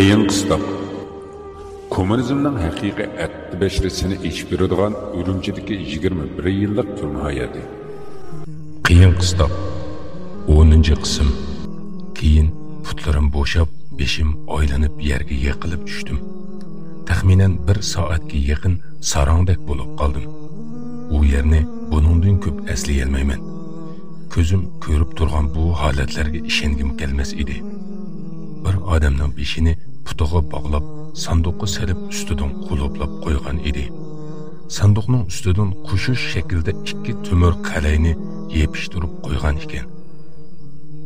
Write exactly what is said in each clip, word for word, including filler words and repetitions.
قىيىن قىستاق. كوممۇنىزمنىڭ ھەقىقىي ئەتتە بەشىرىسىنى ئېچىپ بېرىدىغان ئۈرۈمچىدىكى يىگىرمە بىر يىللىق تۈرمە ھاياتى. قىيىن قىستاق. ئونىنچى قىسىم. كېيىن پۇتلىرىم بوشاپ، بېشىم ئايلىنىپ يەرگە يىقىلىپ چۈشتۈم. تەخمىنەن بىر سائەتكە يېقىن ساراڭدەك بولۇپ قالدىم. ئۇ يەرنى بۇنىڭدىن كۆپ ئەسلىيەلمەيمەن. كۆزۈم كۆرۈپ تۇرغان بۇ ھالەتلەرگە ئىشەنگۈم كەلمەس ئىدى. بىر ئادەمنىڭ بېشىنى پۇتىغا باغلاپ، ساندۇققا سېلىپ، ئۈستىدىن قۇلۇپلاپ قويغان ئىدى. ساندۇقنىڭ ئۈستىدىن قوشۇش شەكلىدە ئىككى تۆمۈر قەلەينى يېپىشتۇرۇپ قويغان ئىكەن.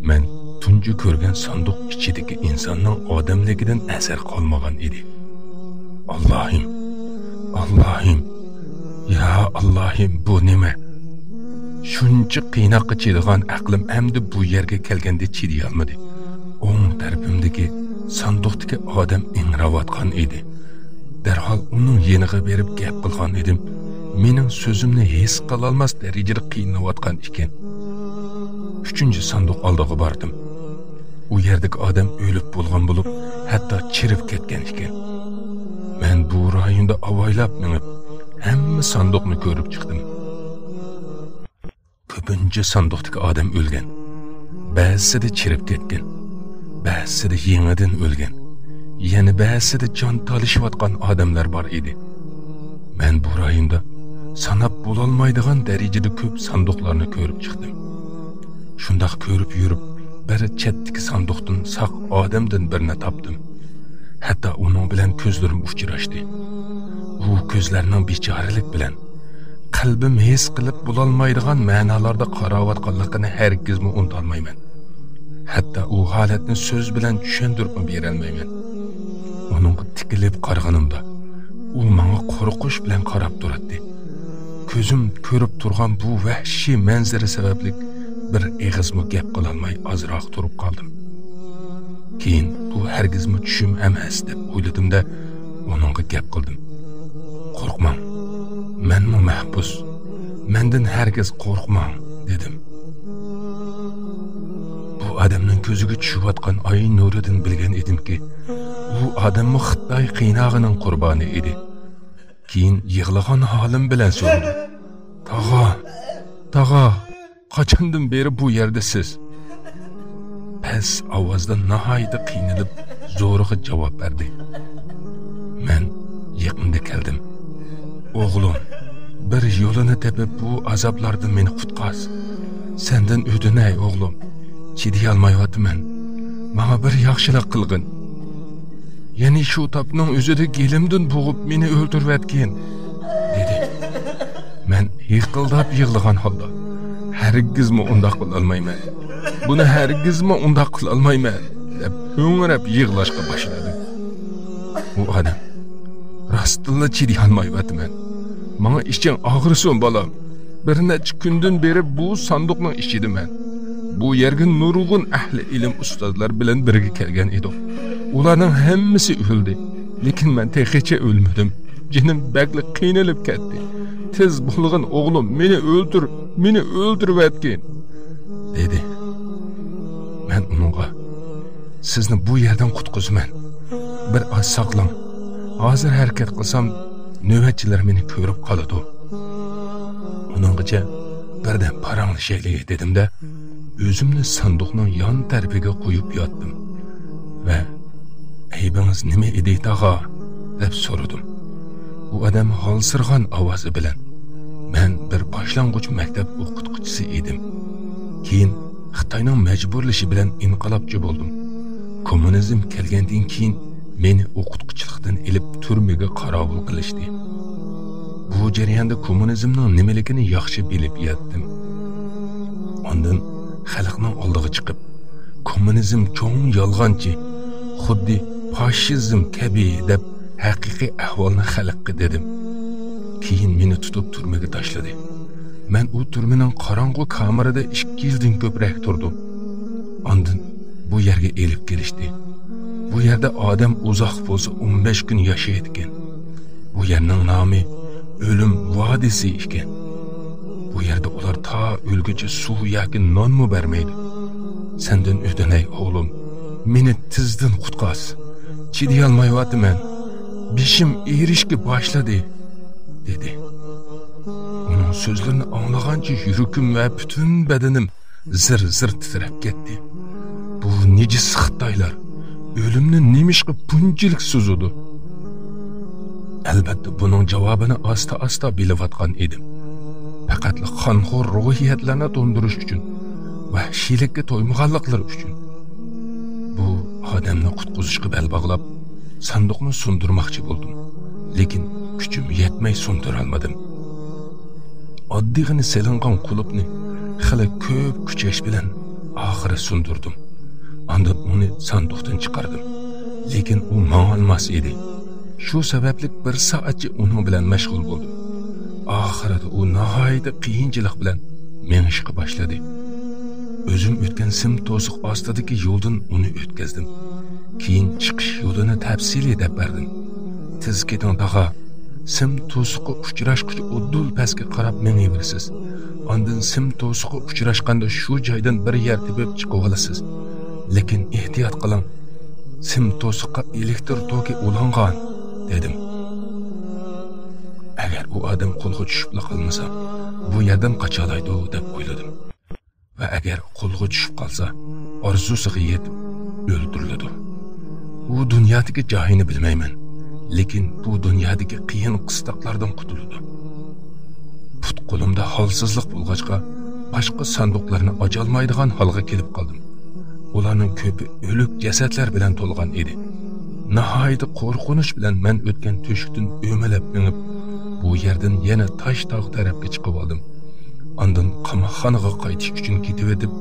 مەن تۇنجى كۆرگەن ساندۇق ئىچىدىكى ئىنساننىڭ ئادەملىكىدىن ئەسەر قالمىغان ئىدى. ئاللاھىم، ئاللاھىم، يا ئاللاھىم، بۇ نېمە؟ شۇنچە قىيناققا چىدىغان ئەقلىم ئەمدى بۇ يەرگە كەلگەندە چىدىيالمىدى. ئوڭ تەرىپىمدىكى ساندۇقتىكى ئادەم ئىڭراۋاتقان ئىدى. دەرھال ئۇنىڭ يېنىغا بېرىپ گەپ قىلغان ئىدىم. مېنىڭ سۆزۈمنى ھېس قىلالماس دەرىجىدە قىينىلىۋاتقان ئىكەن. ئۈچىنچى ساندۇق ئالدىغا باردىم. ئۇ يەردىكى ئادەم ئۆلۈپ بولغان بولۇپ، ھەتتا چىرىپ كەتكەن ئىكەن. مەن بۇ رايوندا ئاۋايلاپ مېڭىپ، ھەممە ساندۇقنى كۆرۈپ چىقتىم. كۆپىنچە ساندۇقتىكى ئادەم ئۆلگەن. بەزىسىدە چىرىپ كەتكەن. بەزىسىدە يېڭىدىن ئۆلگەن. يەنە بەزىسىدە جان تالىشىۋاتقان ئادەملەر بار ئىدى. مەن بۇ رايوندا ساناپ بولالمايدىغان دەرىجىدە كۆپ ساندۇقلارنى كۆرۈپ چىقتىم. شۇنداق كۆرۈپ يۈرۈپ، بىر چەتتىكى ساندۇقتىن ساق ئادەمدىن بىرنى تاپتىم. ھەتتا ئۇنىڭ بىلەن كۆزلىرىم ئۇچراشتى. ئۇ كۆزلەرنىڭ بىچارىلىك بىلەن، قەلبىم ھېس قىلىپ بولالمايدىغان مەنالاردا قاراۋاتقانلىقىنى ھەرگىزمۇ ئۇنتالمايمەن. ھەتتا ئۇ ھالەتنى سۆز بىلەن چۈشەندۈرۈپمۇ بېرەلمەيمەن. ئۇنىڭغا تىكىلىپ قارىغىنىمدا، ئۇ ماڭا قورقۇش بىلەن قاراپ تۇراتتى. كۆزۈم كۆرۈپ تۇرغان بۇ ۋەھشىي مەنزىرە سەۋەبلىك بىر ئېغىزمۇ گەپ قىلالماي ئازراق تۇرۇپ قالدىم. كېيىن بۇ ھەرگىزمۇ چۈشۈم ئەمەس دەپ ئويلىدىم-دە، ئۇنىڭغا گەپ قىلدىم. «قورقماڭ، مەنمۇ مەھبۇس، مەندىن ھەرگىز قورقماڭ» دېدىم. بۇ ئادەمنىڭ كۆزىگە چۈشۈۋاتقان ئاي نۇرىدىن بىلگەن ئىدىمكى، ئۇ ئادەممۇ خىتاي قىيناغىنىڭ قۇربانى ئىدى. كېيىن يىغلىغان ھالىم بىلەن سورىدىم: «تاغا، تاغا، قاچاندىن بېرى بۇ يەردە سىز؟» پەس ئاۋازدا ناھايىتى قىينىلىپ زورىغا جاۋاب بەردى. مەن يېقىندا كەلدىم. «ئوغلۇم، بىر يولىنى تېپىپ بۇ ئازابلاردىن مېنى قۇتقاز. سەندىن ئۆتۈنەي ئوغلۇم، چىدىيالمايۋاتىمەن. ماڭا بىر ياخشىلىق قىلغىن. يەنى شۇ تاپنىڭ ئۆزىدە گېلىمدىن بوغۇپ مېنى ئۆلتۈرۈۋەتكىن» دېدى. مەن ھىقىلداپ يىغلىغان ھالدا: «ھەرگىزمۇ ئۇنداق قىلالمايمەن. بۇنى ھەرگىزمۇ ئۇنداق قىلالمايمەن» دەپ ھۆڭرەپ يىغلاشقا باشلىدىم. ئۇ ئادەم: «راستتىنلا چىدىيالمايۋاتىمەن. ماڭا ئىچىڭ ئاغرىسۇن بالام. بىر نەچچە كۈندىن بېرى بۇ ساندۇقنىڭ ئىچىدىمەن. بۇ يەرگە نۇرغۇن ئەھلى ئىلىم ئۇستازلار بىلەن بىرگە كەلگەن ئىدۇق. ئۇلارنىڭ ھەممىسى ئۆلدى. لېكىن مەن تېخىچە ئۆلمىدىم. جېنىم بەكلا قىينىلىپ كەتتى. تېز بولغىن ئوغلۇم، مېنى ئۆلتۈر، مېنى ئۆلتۈرۈۋەتكىن» دېدى. مەن ئۇنىڭغا: «سىزنى بۇ يەردىن قۇتقۇزىمەن. بىر ئاز ساقلاڭ. ھازىر ھەرىكەت قىلسام، نۆۋەتچىلەر مېنى كۆرۈپ قالىدۇ. ئۇنىڭغىچە بىردەم پاراڭلىشايلى» دېدىم-دە، ئۆزۈمنى ساندۇقنىڭ يان تەرىپىگە قويۇپ ياتتىم ۋە «ئەيىبىڭىز نېمە ئىدى، تاغا؟» دەپ سورىدىم. ئۇ ئادەم ھالسىرىغان ئاۋازى بىلەن: «مەن بىر باشلانغۇچ مەكتەپ ئوقۇتقۇچىسى ئىدىم. كېيىن خىتاينىڭ مەجبۇرلىشى بىلەن ئىنقىلابچى بولدۇم. كوممۇنىزم كەلگەندىن كېيىن مېنى ئوقۇتقۇچىلىقتىن ئېلىپ تۈرمىگە قاراۋۇل قىلىشتى. بۇ جەرياندا كوممۇنىزمنىڭ نېمىلىكىنى ياخشى بىلىپ يەتتىم. ئاندىن خەلقنىڭ ئالدىغا چىقىپ، كوممۇنىزم چوڭ يالغانچى، خۇددى فاشىزم كەبى دەپ ھەقىقىي ئەھۋالنى خەلققە دېدىم. كېيىن مېنى تۇتۇپ تۈرمىگە تاشلىدى. مەن ئۇ تۈرمىنىڭ قاراڭغۇ كامېرىدا ئىككى يىلدىن كۆپرەك تۇردۇم. ئاندىن بۇ يەرگە ئېلىپ كېلىشتى. بۇ يەردە ئادەم ئۇزاق بولسا ئون بەش كۈن ياشايدىكەن. بۇ يەرنىڭ نامى ئۆلۈم ۋادىسى ئىكەن. بۇ يەردە ئۇلار تا ئۆلگۈچە سۇ ياكى نانمۇ بەرمەيدۇ. سەندىن ئۆتۈنەي ئوغلۇم، مېنى تېزدىن قۇتقاز. چىدىيالمايۋاتىمەن. بېشىم ئېرىشكە باشلىدى، دېدى. ئۇنىڭ سۆزلىرىنى ئاڭلىغانچە يۈرىكىم ۋە پۈتۈن بەدىنىم زىر-زىر تىترەپ كەتتى. بۇ نىجىس خىتايلار ئۆلۈمنى نېمىشقا بۇنچىلىك سۈزىدۇ؟ ئەلۋەتتە، بۇنىڭ جاۋابىنى ئاستا-ئاستا بىلىۋاتقان ئىدىم. پەقەتلا قانخور روھىيەتلەرنى تۇندۇرۇش ئۈچۈن، ۋەھشىيلىككە تويمىغانلىقلىرى ئۈچۈن. بۇ ئادەمنى قۇتقۇزۇشقا بەل باغلاپ، ساندۇقنى سۇندۇرماقچى بولدۇم. لېكىن كۈچۈم يەتمەي سۇندۇرالمىدىم. ئاددىيغىنە سېلىنغان قۇلۇپنى خېلى كۆپ كۈچەش بىلەن ئاخىرى سۇندۇردۇم. ئاندىن ئۇنى ساندۇقتىن چىقاردىم. لېكىن ئۇ ماڭالماس ئىدى. شۇ سەۋەبلىك بىر سائەتچە ئۇنىڭ بىلەن مەشغۇل بولدۇم. ئاخىرىدا ئۇ ناھايىتى قىيىنچىلىق بىلەن مېڭىشقا باشلىدى. ئۆزۈم ئۆتكەن سىم توسۇق ئاستىدىكى يولدىن ئۇنى ئۆتكۈزدۈم. كېيىن چىقىش يولىنى تەپسىلىي دەپ بەردىم. تېز كېتىڭ، تاغا. سىم توسۇققا ئۇچراشقۇچە ئۇدۇل پەسكە قاراپ مېڭىۋېرىسىز. ئاندىن سىم توسۇققا ئۇچراشقاندا شۇ جايدىن بىر يەر تېپىپ چىقىۋالىسىز. لېكىن ئېھتىيات قىلىڭ، سىم توسۇققا ئېلېكتىر توكى ئۇلانغان، دېدىم. ئەگەر ئۇ ئادەم قولغا چۈشۈپلا قالمىسا، بۇ يەردىن قاچالايدۇ، دەپ ئويلىدىم. ۋە ئەگەر قولغا چۈشۈپ قالسا، ئارزۇسىغا يېتىپ ئۆلتۈرۈلىدۇ. ئۇ دۇنيادىكى جايىنى بىلمەيمەن، لېكىن بۇ دۇنيادىكى قىيىن قىستاقلاردىن قۇتۇلىدۇ. پۇت-قولۇمدا ھالسىزلىق بولغاچقا، باشقا ساندۇقلارنى ئاچالمايدىغان ھالغا كېلىپ قالدىم. ئۇلارنىڭ كۆپى ئۆلۈك جەسەتلەر بىلەن تولغان ئىدى. ناھايىتى قورقۇنچ بىلەن مەن ئۆتكەن تۆشۈكتىن ئۆمىلەپ مېڭىپ، بۇ يەردىن يەنە تاش تاغ تەرەپكە چىقىۋالدىم. ئاندىن قاماقخانىغا قايتىش ئۈچۈن كېتىۋېتىپ،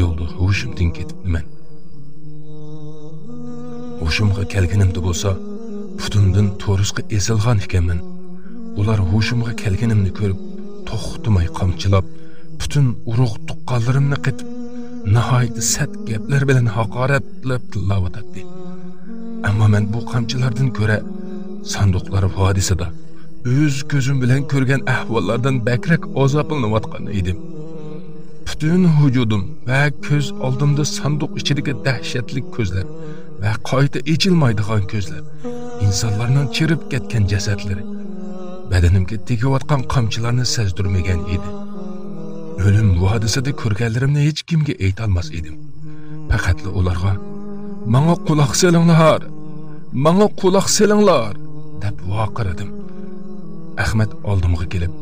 يولدا ھوشۇمدىن كېتىپتىمەن. ھوشۇمغا كەلگىنىمدە بولسا، پۇتۇمدىن تورۇسقا ئېسىلغان ئىكەنمەن. ئۇلار ھوشۇمغا كەلگىنىمنى كۆرۈپ، توختىماي قامچىلاپ، پۈتۈن ئۇرۇق-تۇغقانلىرىمنى قېتىپ، ناھايىتى سەت گەپلەر بىلەن ھاقارەتلەپ تىللاۋاتاتتى. ئەمما مەن بۇ قامچىلاردىن كۆرە ساندۇقلار ۋادىسىدا ئۆز كۆزۈم بىلەن كۆرگەن ئەھۋاللاردىن بەكرەك ئازابلىنىۋاتقان ئىدىم. پۈتۈن ۋۇجۇدۇم ۋە كۆز ئالدىمدا ساندۇق ئىچىدىكى دەھشەتلىك كۆزلەر ۋە قايتا ئېچىلمايدىغان كۆزلەر، ئىنسانلارنىڭ چىرىپ كەتكەن جەسەتلىرى، بەدىنىمگە تېگىۋاتقان قامچىلارنى سەزدۈرمىگەن ئىدى. ئۆلۈم ۋادىسىدا كۆرگەنلىرىمنى ھېچكىمگە ئېيتالماس ئىدىم. پەقەتلا ئۇلارغا، «ماڭا قۇلاق سېلىڭلار! ماڭا قۇلاق سېلىڭلار!» دەپ ۋارقىرىدىم. ئەخمەت ئالدىمغا كېلىپ،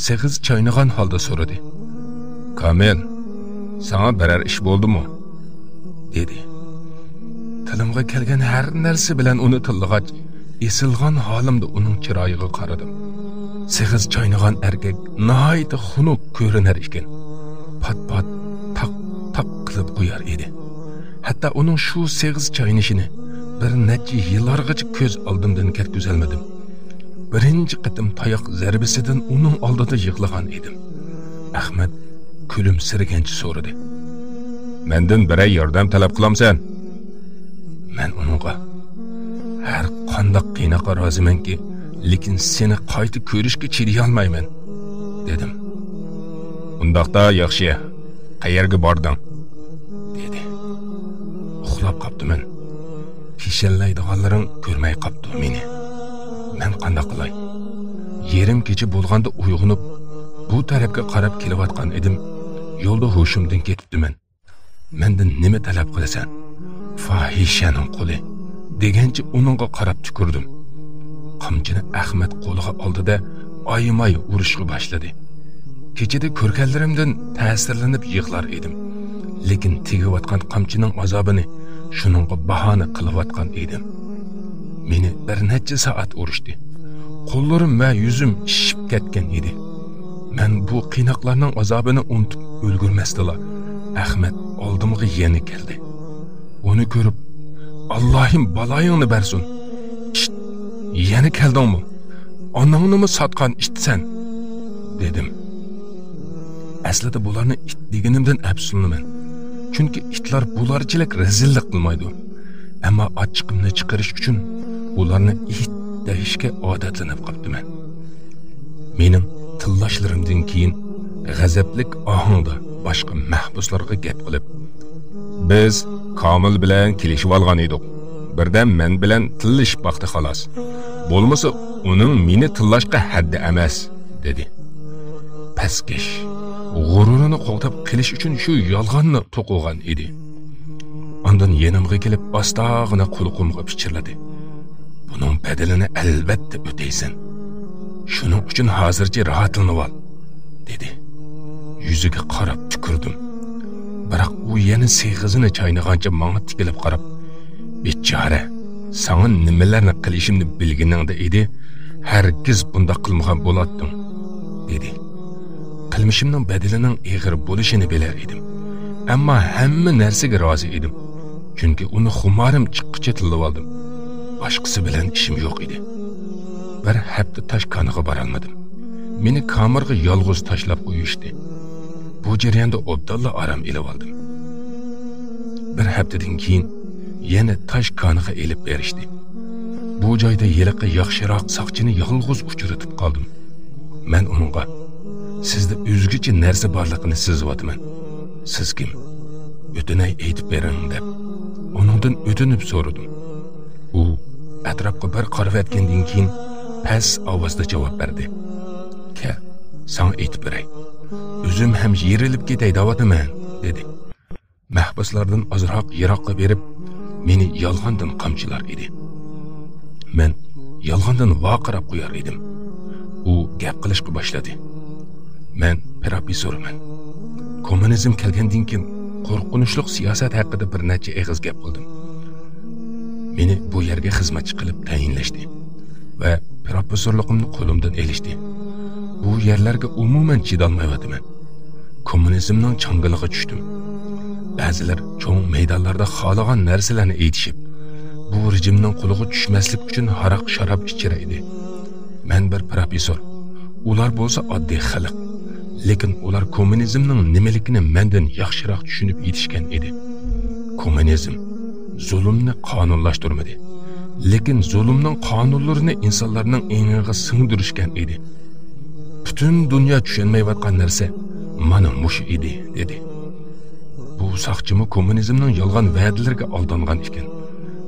سېغىز چاينىغان ھالدا سورىدى. «كامىل، ساڭا بىرەر ئىش بولدىمۇ؟» دېدى. تىلىمغا كەلگەن ھەر نەرسە بىلەن ئۇنى تىللىغاچ، ئېسىلغان ھالىمدا ئۇنىڭ چىرايىغا قارىدىم. سېغىز چاينىغان ئەركەك ناھايىتى خۇنۈك كۆرۈنەر ئىكەن. پات-پات، تاق-تاق قىلىپ قويار ئىدى. ھەتتا ئۇنىڭ شۇ سېغىز چاينىشىنى بىر نەچچە يىللارغىچە كۆز ئالدىمدىن كەتكۈزەلمىدىم. بىرىنچى قېتىم تاياق زەربىسىدىن ئۇنىڭ ئالدىدا يىغلىغان ئىدىم. ئەخمەت كۈلۈمسىرىگەنچە سورىدى. «مەندىن بىرەر ياردەم تەلەپ قىلامسەن؟» مەن ئۇنىڭغا، «ھەر قانداق قىيناققا رازىمەنكى، لېكىن سېنى قايتا كۆرۈشكە چىدىيالمايمەن» دېدىم. «ئۇنداقتا ياخشى، قەيەرگە باردىڭ؟» دېدى. «ئۇخلاپ قاپتىمەن. پېشەنلەيدىغانلىرىڭ كۆرمەي قاپتۇ مېنى. مەن قانداق قىلاي؟» يېرىم كېچە بولغاندا ئويغىنىپ، بۇ تەرەپكە قاراپ كېلىۋاتقان ئىدىم. يولدا ھوشۇمدىن كېتىپتىمەن. «مەندىن نېمە تەلەپ قىلىسەن؟ پاھىشەنىڭ قۇلى!» دېگەنچە ئۇنىڭغا قاراپ تۈكۈردۈم. قامچىنى ئەخمەت قولىغا ئالدى-دە، ئايىماي ئۇرۇشقا باشلىدى. كېچىدە كۆرگەنلىرىمدىن تەسىرلىنىپ يىغلار ئىدىم. لېكىن تېگىۋاتقان قامچىنىڭ ئازابىنى شۇنىڭغا باھانە قىلىۋاتقان ئىدىم. مېنى بىر نەچچە سائەت ئۇرۇشتى. قوللىرىم ۋە يۈزۈم شىشىپ كەتكەن ئىدى. مەن بۇ قىيناقلارنىڭ ئازابىنى ئۇنتۇپ ئۈلگۈرمەستىلا، ئەخمەت ئالدىمغا يەنە كەلدى. ئۇنى كۆرۈپ، «ئاللاھىم، بالايىڭنى بەرسۇن! ئىت، يەنە كەلدىڭمۇ؟ ئاناڭنىمۇ ساتقان ئىتسەن!» دېدىم. ئەسلىدە بۇلارنى ئىت دېگىنىمدىن ئەپسۇسلىنىمەن. چۈنكى ئىتلار بۇلارچىلىك رەزىللىك قىلمايدۇ. ئەمما ئاچچىقىمنى چىقىرىش ئۈچۈن ئۇلارنى ئىت دەيشكە ئادەتلىنىپ قاپتىمەن. مېنىڭ تىللاشلىرىمدىن كېيىن غەزەپلىك ئاھاڭدا باشقا مەھبۇسلارغا گەپ قىلىپ، «بىز كامىل بىلەن كېلىشىۋالغان ئىدۇق. بىردەم مەن بىلەن تىللىشىپ باقتى خالاس. بولمىسا ئۇنىڭ مېنى تىللاشقا ھەددى ئەمەس، دېدى. پەسكەش، غۇرۇرىنى قوغداپ قېلىش ئۈچۈن شۇ يالغاننى توقۇغان ئىدى. ئاندىن يېنىمغا كېلىپ ئاستاغىنا قۇلىقىمغا پىچىرلىدى. بۇنىڭ بەدىلىنى ئەلۋەتتە ئۆتەيسەن. شۇنىڭ ئۈچۈن ھازىرچە راھەتلىنىۋال، دېدى. يۈزىگە قاراپ تۈكۈردۈم. بىراق ئۇ يەنە سېغىزىنى چاينىغانچە ماڭا تىكىلىپ قاراپ، بىچارە، ساڭا نېمىلەرنى قىلىشىمنى بىلگىنىڭدە ئىدى، ھەرگىز بۇنداق قىلمىغان بولاتتىڭ، دېدى. قىلمىشىمنىڭ بەدىلىنىڭ ئېغىر بولۇشىنى بىلەر ئىدىم. ئەمما ھەممە نەرسىگە رازى ئىدىم. چۈنكى ئۇنى خۇمارىم چىققىچە تىللىۋالدىم. باشقىسى بىلەن ئىشىم يوق ئىدى. بىر ھەپتە تاش كانىغا بارالمىدىم. مېنى كامېرغا يالغۇز تاشلاپ قويۇشتى. بۇ جەرياندا ئوبدانلا ئارام ئېلىۋالدىم. بىر ھەپتىدىن كېيىن يەنە تاش كانىغا ئېلىپ بېرىشتى. بۇ جايدا ھېلىقى ياخشىراق ساقچىنى يالغۇز ئۇچرىتىپ قالدىم. مەن ئۇنىڭغا، «سىزدە ئۆزگىچە نەرسە بارلىقىنى سېزىۋاتىمەن. سىز كىم؟ ئۆتۈنەي ئېيتىپ بېرىڭ» دەپ، ئۇنىڭدىن ئۆتۈنۈپ سورىدىم. ئۇ ئەتراپقا بىر قارىۋەتكەندىن كېيىن پەس ئاۋازدا جاۋاب بەردى. «كەل، ساڭا ئېيتىپ بېرەي. ئۆزۈم ھەم يېرىلىپ كېتەي دەۋاتىمەن» دېدى. مەھبۇسلاردىن ئازراق يىراققا بېرىپ، مېنى يالغاندىن قامچىلار ئىدى. مەن يالغاندىن ۋارقىراپ قويار ئىدىم. ئۇ گەپ قىلىشقا باشلىدى. مەن پروفېسسورمەن. كوممۇنىزم كەلگەندىن كېيىن قورقۇنچلۇق سىياسەت ھەققىدە بىر نەچچە ئېغىز گەپ قىلدىم. مېنى بۇ يەرگە خىزمەتچى قىلىپ تەيىنلەشتى ۋە پروفېسسورلۇقۇمنى قولۇمدىن ئېلىشتى. بۇ يەرلەرگە ئومۇمەن چىدالمايۋاتىمەن. كوممۇنىزمنىڭ چاڭگىلىغا چۈشتۈم. بەزىلەر چوڭ مەيدانلاردا خالىغان نەرسىلەرنى ئېيتىشىپ، بۇ رېجىمنىڭ قولىغا چۈشمەسلىك ئۈچۈن ھاراق-شاراب ئىچىرەيدى. مەن بىر پروفېسسور، ئۇلار بولسا ئاددىي خەلق. لېكىن ئۇلار كوممۇنىزمنىڭ نېمىلىكىنى مەندىن ياخشىراق چۈشىنىپ يېتىشكەن ئىدى. كوممۇنىزم زۇلۇمنى قانۇنلاشتۇرمىدى، لېكىن زۇلۇمنىڭ قانۇنلىرىنى ئىنسانلارنىڭ ئېڭىغا سىڭدۈرۈشكەن ئىدى. پۈتۈن دۇنيا چۈشەنمەيۋاتقان نەرسە مانا مۇشۇ ئىدى، دېدى. بۇ ساقچىمۇ كوممۇنىزمنىڭ يالغان ۋەدىلىرىگە ئالدانغان ئىكەن.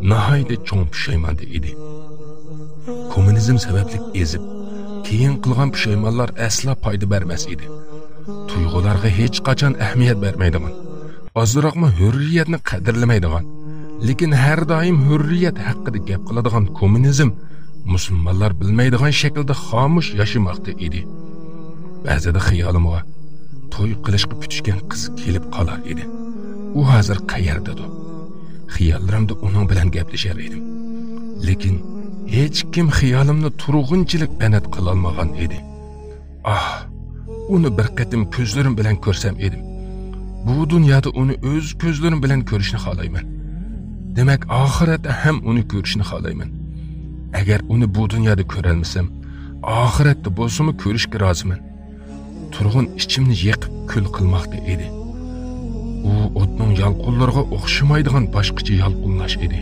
ناھايىتى چوڭ پۇشايماندا ئىدى. كوممۇنىزم سەۋەبلىك ئېزىپ، كېيىن قىلغان پۇشايمانلار ئەسلا پايدا بەرمەس ئىدى. تۇيغۇلارغا ھېچقاچان ئەھمىيەت بەرمەيدىغان، ئازراقمۇ ھۆررىيەتنى قەدىرلىمەيدىغان، لېكىن ھەر دائىم ھۆررىيەت ھەققىدە گەپ قىلىدىغان كوممۇنىزم مۇسۇلمانلار بىلمەيدىغان شەكىلدە خامۇش ياشىماقتا ئىدى. بەزىدە خىيالىمغا توي قىلىشقا پۈتۈشكەن قىز كېلىپ قالار ئىدى. ئۇ ھازىر قەيەردىدۇ؟ خىياللىرىمدا ئۇنىڭ بىلەن گەپلىشەر ئىدىم. لېكىن ھېچكىم خىيالىمنى تۇرغۇنچىلىك بەند قىلالمىغان ئىدى. ئاھ، ئۇنى بىر قېتىم كۆزلىرىم بىلەن كۆرسەم ئىدىم. بۇ دۇنيادا ئۇنى ئۆز كۆزلىرىم بىلەن كۆرۈشنى خالايمەن. دېمەك، ئاخىرەتتە ھەم ئۇنى كۆرۈشنى خالايمەن. ئەگەر ئۇنى بۇ دۇنيادا كۆرەلمىسەم، ئاخىرەتتە بولسىمۇ كۆرۈشكە رازىمەن. تۇرغۇن ئىچىمنى يېقىپ كۈل قىلماقتا ئىدى. ئۇ ئوتنىڭ يالقۇنلىرىغا ئوخشىمايدىغان باشقىچە يالقۇنلاش ئىدى.